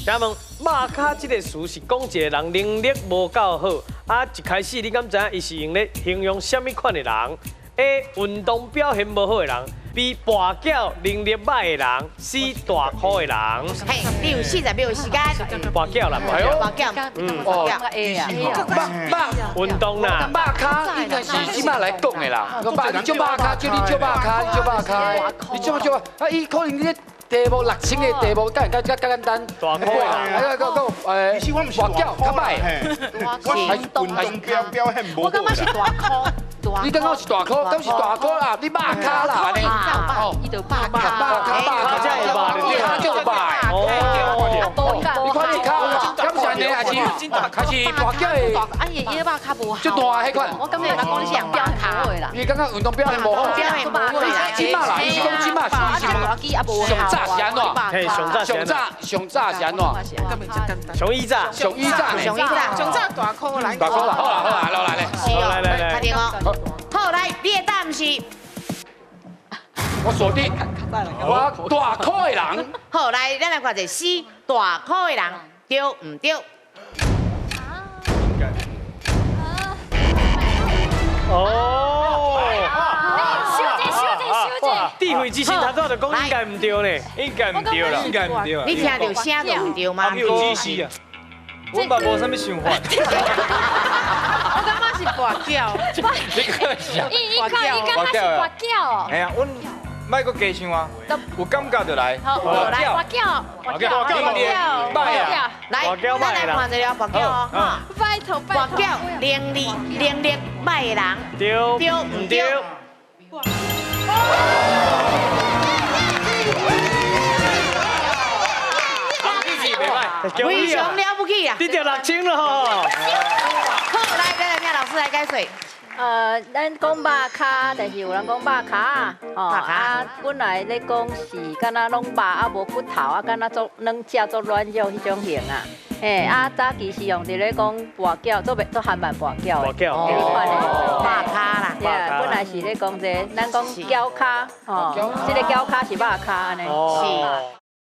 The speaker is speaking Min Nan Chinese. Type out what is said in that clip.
請問肉跤這個詞是講一個人能力無夠好，啊，一開始你敢知影伊是用咧形容啥物款的人？A. 運動表現無好的人，B. 跋筊能力䆀的人，C. 大箍的人。嘿，你有40秒的時間。跋筊啦，跋筊。跋筊，哦， A 啊，肉運動啦，肉跤應該是這擺來講的啦。肉你做肉跤，叫你做肉跤，你做肉跤，你做做啊，伊可能你題目6000個題目，較較較簡單。大箍啦，啊，個個其實我毋是跋筊較歹。我是運動表現無好。我感覺是大箍。你感覺是大箍，敢是大箍啦？你肉跤啦，哦，伊就肉跤，肉跤，肉跤，你跤叫肉。哦，你看你跤，敢是按呢，還是還是跋筊的？啊，伊伊肉跤無好。就大彼款。我感覺人講你是表現啦。你感覺運動表現無好？表現無好啦。這擺啦，伊是講這擺是上早是按怎？嘿，上早上早上早是按怎？上以早，上以早上以早，上早大箍啦。大箍啦，好啦好啦，落來咧。是哦，來來來，確定哦。好，來，你的答案是？我鎖定，我大箍的人。好，來，咱來看一下 C 大箍的人對毋對？哦。小姐，小姐，小姐。智慧之星頭拄就講應該毋對呢，應該毋對啦，應該毋對啊。你聽著聲就毋對嗎？有知識啊，我嘛無啥物想法。我感覺是跋筊。你講是啊？伊伊看伊感覺是跋筊哦。嘿啊，阮莫閣加想啊，有感覺就來。好，來跋筊，跋筊，跋筊，歹啊！來，咱來看一下跋筊哦，哈。拜託拜託。跋筊能力歹的人，對對毋對？非常了不起啊！你得6000了吼。好，來來來，請老師來解說。咱講肉跤，但是有人講肉跤，吼啊，本來咧講是敢若攏肉啊，無骨頭啊，敢若足軟食足軟弱彼種型啊。嘿，啊早期是用佇咧講跋筊，做袂做韓版跋筊的，跋筊，肉跤啦。對，本來是咧講這個，咱講腳跤，吼，這個腳跤是肉跤按呢。是。